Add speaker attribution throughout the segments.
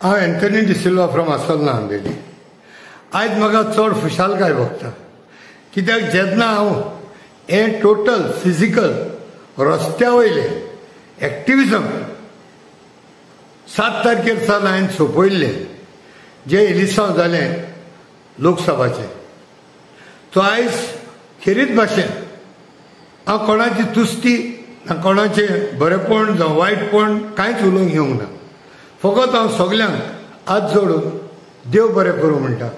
Speaker 1: हांव Anthony D'Silva from आसोलना Ambelim. आयज म्हाका चड खुशालकाय भोगता कित्याक जेन्ना हांव हें टोटल फिजिकल रस्त्या वयलें एक्टिविजम 7 तारखेर सावन हांवें सोंपयल्लें, जें इलिसांव जालें लोकसभाचें, तो आयज खेरीत भाशेन हांव कोणाची तुस्ती ना कोणाचें बरेंपण जावं वायटपण कांयच उलोवंक येवंक ना. फकत हांव सगल्यांक हात जोडून देव बरें करूं म्हणटा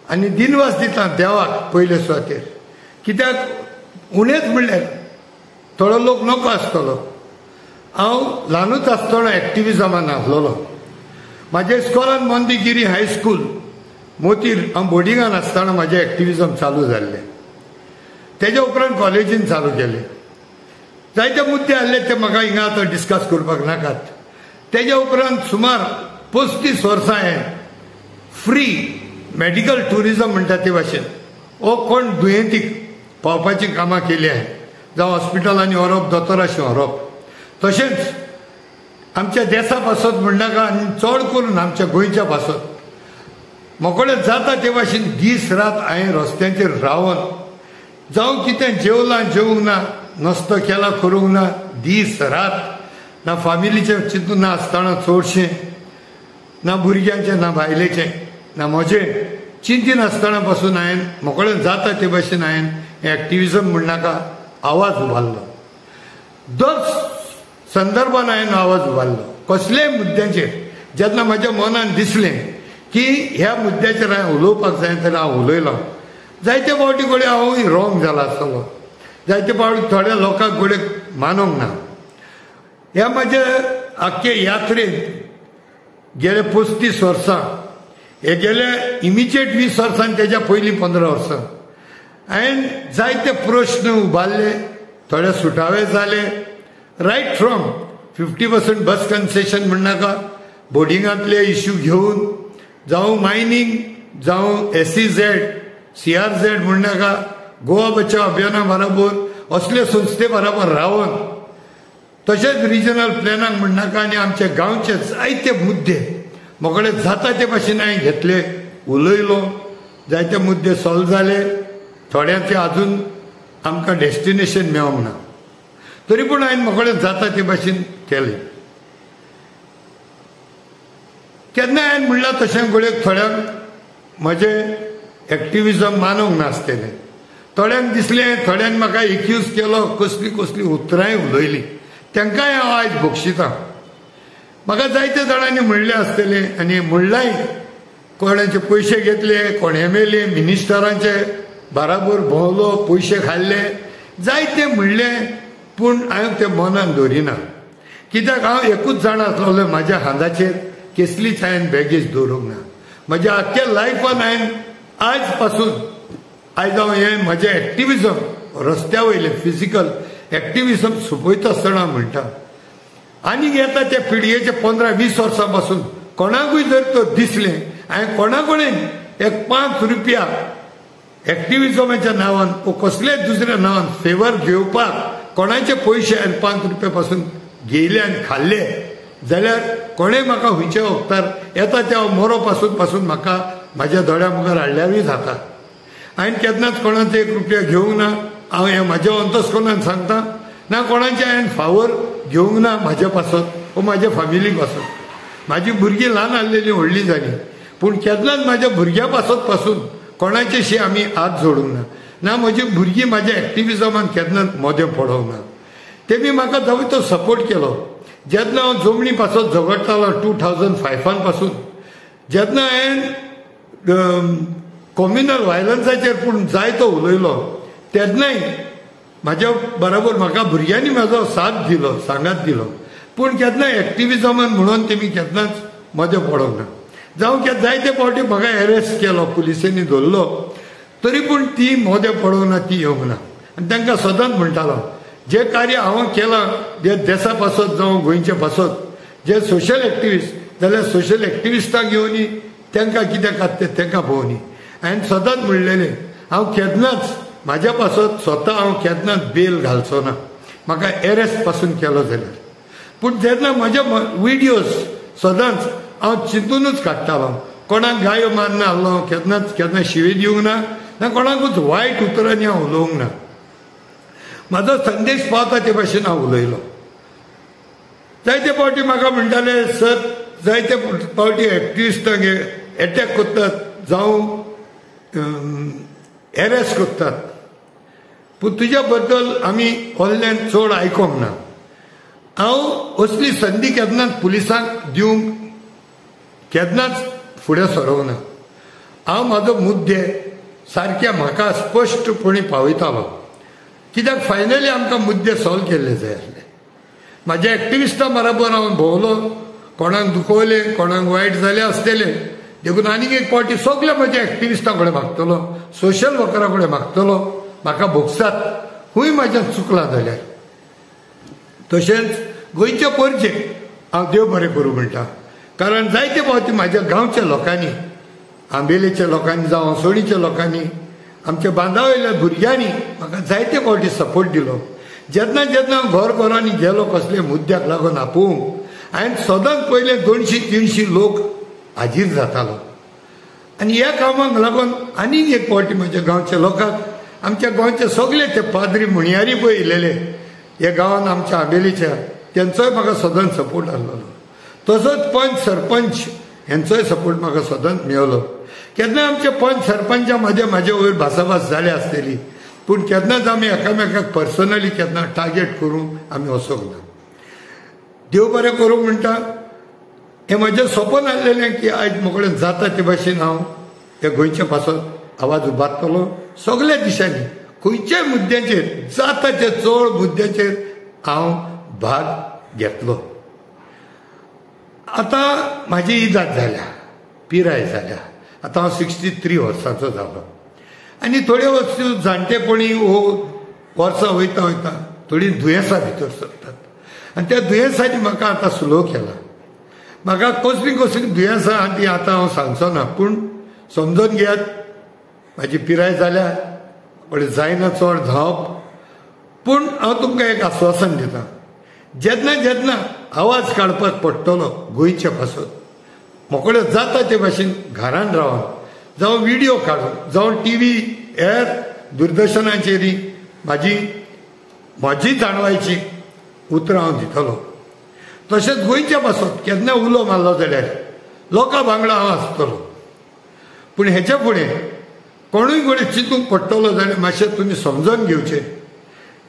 Speaker 1: आनी दिनवास दिता देवाक पयले सुवातेर, कित्याक उणेच म्हणल्यार थोडो लोक नको आसतलो. हांव ल्हानूच आसतना एक्टिविजमान आसलेलो. म्हाज्या इस्कॉलान मोंदीगिरी हायस्कूल मोतीर हांव बोर्डिंगान आसतना म्हाजें एक्टिविजम चालू जाल्लें. तेज्या उपरांत कॉलेजीन चालू केलें. जायते मुद्दे आसले ते म्हाका हिंगा आतां डिस्कस करपाक नाकात. तेज्या उपरांत सुमार 35 वर्सां हांवें फ्री मेडिकल ट्युरिजम म्हणटा ते भाशेन हो कोण दुयेंतीक पावपाचीं कामां केली हांवें, जावं हॉस्पिटलांनी व्हरप, दोतोराशी व्हरप, तशेंच आमच्या देसा पासत म्हणनाका आनी चड करून आमच्या गोंयच्या पासत मोकळे जाता ते भाशेन दीस रात हांवें रस्त्यांचेर रावन जावं कितें जेवलां जेवंक ना, नस्तो केला करूंक ना, दीस रात ना फामिलीचें चिंतून ना आसतना चडशें, ना भुरग्यांचें, ना बायलेचें, ना म्हजें चिंतीन आसतना पासून हांवें मोकळें जाता ते भाशेन हांवें एक्टिविजम म्हणनाका आवाज उबारलो. दर संदर्भान हांवें आवाज उबारलो कसल्याय मुद्द्यांचेर. जेन्ना म्हज्या मनान दिसलें की ह्या मुद्द्याचेर हांवें उलोवपाक जाय तेन्ना हांव उलयलो. जायते फावटी घडये हांवूय रॉंग जाला आसतलो, जायते फावटी थोड्या लोकांक घडये मानूंक ना. ह्या म्हज्या आख्खे यात्रेंत गेले 35 वर्सां, हे गेले इमिजिएट 20 वर्सां आनी तेज्या पयलीं 15 वर्सां हांवें जायते प्रश्न उबारले, थोडे सुटावे जाले. रायट फ्रॉम 50% बस कन्सेशन म्हणनाका, बोर्डिंगांतले इश्यू घेवन, जावं मायनींग, जावं SEZ CRZ म्हणनाका, गोवा बचाव अभियाना बराबर असले संस्थे बराबर रावन, तशेंच रिजनल प्लॅनाक म्हणनाका आनी आमच्या गांवचे जायते मुद्दे मोकळे जाता ते भाशेन हांवें घेतले, उलयलो, जायते मुद्दे सॉल्व जाले. थोड्यांचे अजून आमकां डेस्टिनेशन मेळोंक ना, तरी पूण हांवें मोकळे जाता ते भाशेन केलें. केन्ना हांवें म्हणलां तशें घडये थोड्यांक म्हजें एक्टिविजम मानूंक नासतलें, थोड्यांक दिसलें, थोड्यांक म्हाका एक्यूज केलो, कसली कसली उतरांय उलयलीं, तांकांय हांव आयज बक्षितां. म्हाका जायते जाणांनी म्हणलें आसतलें आनी म्हणलांय, कोणाचे पयशे घेतले, कोण MLA मिनिस्टरांचे बराबर भोंवलो, पयशे खाल्ले, जायते म्हणलें, पूण हांवें तें मनान दवरिना. कित्याक हांव एकूच जाणा आसलेलो, म्हाज्या हाताचेर कसलीच हांवें बॅगेज दवरूंक ना. म्हज्या आख्ख्या लायफान हांवें आयज पासून आयज हांव हें म्हजें एक्टिविजम रस्त्या वयलें फिजिकल एक्टिविजम सोंपयता आसतना म्हणटा, आनीक येता त्या पिळगेचे 15-20 वर्सां पासून कोणाकूय जर तो दिसलें हांवें कोणा कडेन एक 5 रुपया एक्टिविजमाच्या नांवान वो कसल्याय दुसऱ्या नांवान फेवर घेवपाक कोणाचे पयशे हांवें 5 रुपया पासून घेयले आनी खाल्ले जाल्यार कोणें म्हाका खंयच्या वखतार येता त्या मोरो पासून पासून म्हाका म्हाज्या दोळ्या मुखार हाडल्यारूय जाता. हांवें केन्नाच कोणाचो 1 रुपया घेवंक ना. हांव हें म्हाज्या अंतस्करणान सांगता ना, कोणाचें हांवें फावर घेवंक ना म्हाज्या पासत वो म्हाज्या फामिली पासत. म्हाजी भुरगीं ल्हान आसलेलीं व्हडलीं जालीं, पूण केन्नाच म्हाज्या भुरग्यां पासत पासून कोणाचेशी आमी हात जोडूंक ना. ना म्हजी भुरगीं म्हाज्या एक्टिविजमान केन्नाच मदें पडोंक ना. तेमी म्हाका जावं तो सपोर्ट केलो. जेन्ना हांव जमनी पासत झगडटालो 2005 पासून, जेन्ना हांवें कॉम्युनल वायलन्साचेर पूण जायतो उलयलो, तेन्नाय म्हाज्या बरोबर म्हाका भुरग्यांनी म्हाजो साथ दिलो, सांगात दिलो, पूण केन्ना एक्टिविजमान म्हणून तेमी केन्नाच मदें पडोंक ना. जावं जायते फावटी म्हाका एरेस्ट केलो, पुलिसांनी धरलो, तरी पूण ती मदें पडोंक ना, ती येवंक ना. आनी तांकां सदांच म्हणटालो, जें कार्य हांव केलां जे देसा पासत जावं गोंयचे पासत, जे सोशल एक्टिविस्ट जाल्यार सोशल एक्टिविस्टांक येवनी, तांकां कितें कात तें तांकां पळोवनी. हांवें सदांच म्हणलेलें, हांव केन्नाच म्हाज्या पासत स्वता हांव केन्नाच बेल घालचो ना, म्हाका एरेस्ट पासून केलो जाल्यार. पूण जेन्ना म्हजे विडियोज सदांच हांव चिंतूनच काडटालो. कोणाक गायो मारना आहलो, केन्नाच केन्ना शिवी दिवंक ना, ना कोणाकूच वायट उतरांनी हांव उलोवंक ना. म्हाजो संदेश पावता ते भाशेन हांव उलयलो. जायते फावटी म्हाका म्हणटाले सर, जायते फावटी एक्टिविस्टांक एटॅक करतात जावं एरेस्ट करतात, पूण तुज्या बद्दल आमी ऑनलायन चड आयकोंक ना. हांव असली संदी केन्नाच पुलिसांक दिवंक केन्नाच फुडें सरोंक ना. हांव म्हाजो मुद्दे सारके म्हाका स्पश्टपणी पावयतालो, कित्याक फायनली आमकां मुद्दे सॉल्व केल्ले जाय आसले. म्हाज्या एक्टिविस्टां बराबर हांव भोंवलो, कोणाक दुखवले, कोणाक वायट जालें आसतलें, देखून आनीक एक फावटी सगल्या म्हज्या एक्टिविस्टां कडेन मागतलो, सोशल वर्करा कडेन मागतलो, म्हाका भोगसात खूंय म्हाज्यान चुकलां जाल्यार. तशेंच गोंयचे परजेक हांव देव बरें करूं म्हणटा, कारण जायते फावटी म्हाज्या गांवच्या लोकांनी, आंबेलेच्या लोकांनी जावं असोळीच्या लोकांनी, आमच्या बांदावयल्या भुरग्यांनी म्हाका जायते फावटी सपोर्ट दिलो. जेन्ना जेन्ना हांव घर घरांनी गेलो कसले मुद्द्याक लागून आपोवंक, हांवें सदांच पयले 200-300 लोक हाजीर जातालो. आनी ह्या कामाक लागून आनीक एक फावटी म्हज्या गांवच्या लोकांक, आमच्या गांवचे सगळे ते पाद्री म्हणयारी पळय येयलेले ह्या गांवान आमच्या आंबेलीच्या, तेंचोय म्हाका सदांच सपोर्ट आसलेलो. तसोच पंच सरपंच हेंचोय सपोर्ट म्हाका सदांच मेळलो. केन्ना आमच्या पंच सरपंचा म्हजे म्हाजे वयर भासाभास जाल्या आसतली, पूण केन्नाच आमी एकामेकाक पर्सनली केन्ना टार्गेट करूंक आमी वचोंक ना. देव बरें करूं म्हणटा, हें म्हजें सपन आसलेलें की आयज म्हजे जाता ते भाशेन हांव त्या गोंयच्या पासत आवाज उबारतलो सगल्या दिशांनी, खंयच्याय मुद्द्यांचेर, जाता त्या चड मुद्द्यांचेर हांव भाग घेतलो. आतां म्हाजी इजाद जाल्या, पिराय जाल्या, आतां हांव 63 वर्सांचो जालो आनी थोड्यो वस्तू जाणटेपणी हो वर्सां वयता वयता थोडीं दुयेंसां भितर सरतात आनी त्या दुयेंसांनी म्हाका आतां स्लो केला. म्हाका कसलीं कसलीं दुयेंसां आहा तीं आतां हांव सांगचो ना, पूण समजून घेयात म्हाजी पिराय जाल्या, पण जायना चड धांवप, पूण हांव तुमकां एक आस्वासन दिता, जेन्ना जेन्ना आवाज काडपाक पडटलो गोंयचे पासत, मोकळे जाता ते भाशेन घरान रावन, जावं व्हिडियो काडून, जावं टी व्ही हेर दूरदर्शनाचेर म्हाजी म्हजी जाणवायची उतरां हांव दितलो. तशेंच गोंयच्या पासत केन्ना उलो मारलो जाल्यार लोकां वांगडा हांव आसतलो. पूण हेच्या फुडें कोणूय कडेन चिंतूंक पडटलो जाल्यार मातशें तुमी समजून घेवचें.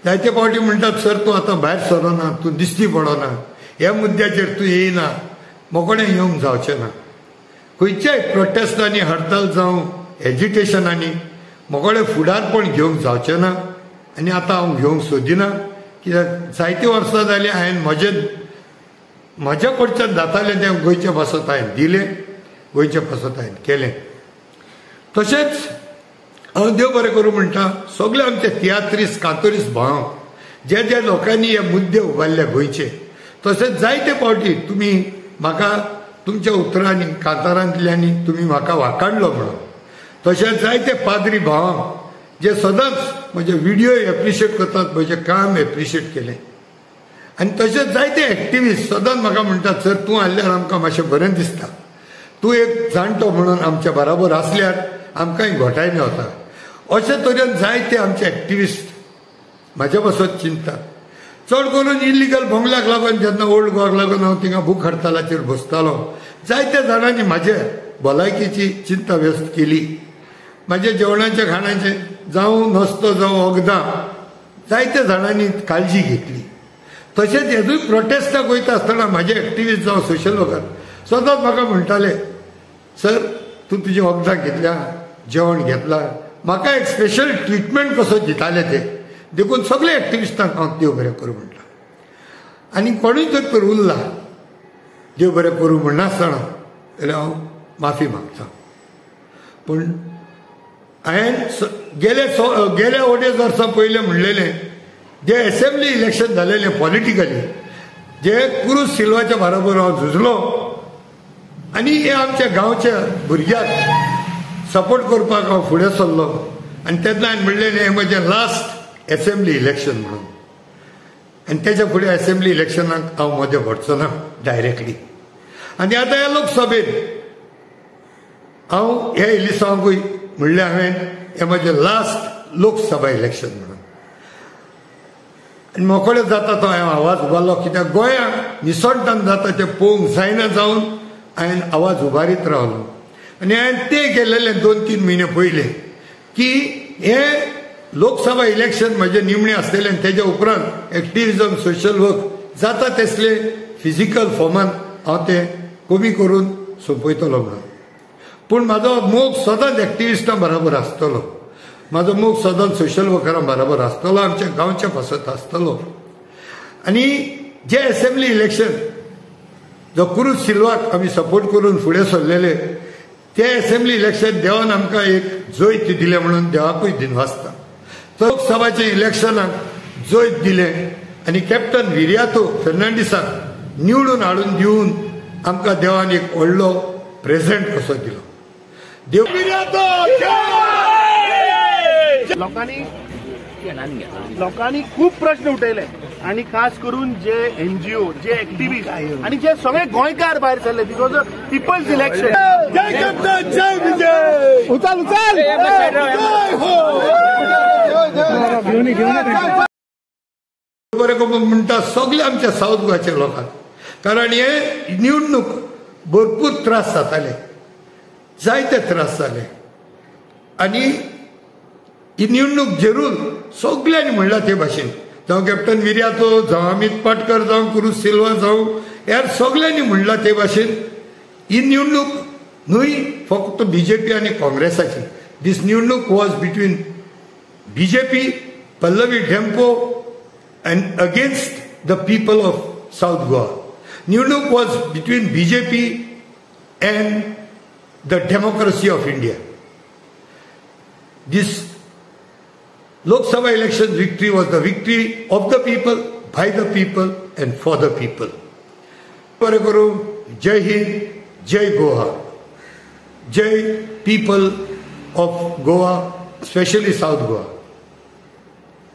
Speaker 1: जायते फावटी म्हणटात सर तूं आतां भायर सरना, तूं दिश्टी पडना, ह्या मुद्द्याचेर तूं येयना, मोकळें येवंक जावचें ना. खंयच्याय प्रोटेस्टांनी, हडताल जावं एजिटेशनांनी मोकळें फुडारपण घेवंक जावचें ना आनी आतां हांव घेवंक सोदिना, कित्याक जायतीं वर्सां जालीं हांवें म्हज्या कडच्यान जातालें तें गोंयच्या पासत हांवें दिलें, गोंयच्या पासत हांवें केलें. तशेंच हांव देव बरें करूं म्हणटा सगळे आमचे तियात्रीस कांतोरीस भाव जे जे लोकांनी हे मुद्दे उबारले गोंयचे, तशेंच जायते फावटी तुमी म्हाका तुमच्या उतरांनी कांतारांतल्यांनी तुमी म्हाका वाकाडलो म्हणून. तशेंच जायते पाद्री भाव जे सदांच म्हजे व्हिडियो एप्रिशिएट करतात, म्हजें काम एप्रिशिएट केलें. आनी तशेंच जायते एक्टिविस्ट सदांच म्हाका म्हणटात सर तूं आसल्यार आमकां मातशें बरें दिसता, तूं एक जाणटो म्हणून आमच्या बराबर आसल्यार आमकांय घोटाय मेवता. अशे तरेन जायते आमचे एक्टिविस्ट म्हाज्या पासत चिंततात. चड करून इलिगल बंगल्याक लागून जेन्ना ओल्ड गोवाक लागून हांव थिंगा भूक हडतालाचेर बसतालो, जायत्या जाणांनी म्हाजे भलायकेची चिंता व्यस्त केली. म्हाजे जेवणाचे खाणाचें जावं नस्तो जावं वखदां जायत्या जाणांनी काळजी घेतली. तशेंच हेजूय प्रोटेस्टाक वयता आसतना म्हाजे एक्टिविस्ट जावं सोशल वर्कर सदांच म्हाका म्हणटाले सर तूं तुजी वखदां घेतल्या, जेवण घेतलां, म्हाका एक स्पेशल ट्रिटमेंट कसो दिताले ते. देखून सगळे एक्टिविस्टांक हांव देव बरें करूं म्हणटा. आनी कोणूय जर तर उरला देव बरें करूं म्हणनासतना जाल्यार हांव माफी मागता. पूण हांवें गेल्या 2.5 वर्सां पयलें म्हणलेलें, जे एसेंब्ली इलेक्शन जालेलें पॉलिटिकली, जे क्रूज सिल्वाच्या बरोबर हांव झुजलो आनी हे आमच्या गांवच्या भुरग्याक सपोर्ट करपाक हांव फुडें सरलो आनी तेन्ना हांवें म्हणलेलें हें म्हजें लास्ट एसेंब्ली इलेक्शन म्हणून. आनी तेच्या फुडें एसेंब्ली इलेक्शनाक हांव मदें व्हरचो ना डायरेक्टली. आनी आतां ह्या लोकसभेत हांव ह्या इलिसांवाकूय म्हणलें हांवें हें म्हजें लास्ट लोकसभा इलेक्शन म्हणून. आनी मोकळें जाता तो हांवें आवाज उबारलो, कित्याक गोंयांत निसणटान जाता तें पळोवंक जायना जावन हांवें आवाज उबारीत रावलो. आनी हांवें तें केलेलें 2-3 म्हयने पयलें की हें लोकसभा इलेक्शन म्हजें निमणें आसतलें आनी तेज्या उपरांत एक्टिविजम सोशल वर्क जाता तसलें फिजिकल फॉर्मान हांव तें कमी करून सोंपयतलो म्हणून. पूण म्हाजो मोग सदांच एक्टिविस्टां बराबर आसतलो, म्हाजो मोग सदांच सोशल वर्करां बराबर आसतलो, आमच्या गांवच्या पासत आसतलो. आनी जे एसेंब्ली इलेक्शन जो क्रूज सिल्वाक आमी सपोर्ट करून फुडें सरलेले ते एसेंब्ली इलेक्शन देवान आमकां एक जैत दिलें म्हणून देवाकूय दिनवासता. लोकसभाचे इलेक्शनाक जैत दिलें आनी कॅप्टन विरियातो फेर्नांडीसाक निवडून हाडून दिवन आमकां देवान एक व्हडलो प्रेझेंट कसो दिलो. देव
Speaker 2: लोकांनी खूब प्रश्न उठयले आनी खास करून जे एनजीओ, जे एक्टिविस्ट आनी जे सगळे गोंयकार भायर सरले. This was a people's election.
Speaker 1: Jai captain, जय विजय. उचाल उचाल जय हो. बरें म्हणटा सगळे आमच्या सावथ गोवाच्या लोकांक, कारण हे निवडणूक भरपूर त्रास जाताले, जायते त्रास जाले. आनी ही निवडणूक जरूर सगळ्यांनी म्हणलां ते भाशेन, जावं कॅप्टन विरियातो, जावं अमित पाटकर, जावं क्रूज सिल्वा, जावं ह्या सगळ्यांनी म्हणलां ते भाशेन ही निवडणूक न्हय फक्त बीजेपी आनी काँग्रेसाची. दीस निवडणूक was between BJP, Pallavi Dempo and against the people of South Goa. निवडणूक was between BJP and the democracy of India. This Lok Sabha election victory was the victory of the people, by the people and for the people. Jai Hind, Jai Goa, Jai people of Goa, especially South Goa.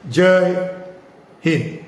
Speaker 1: Jai Hind.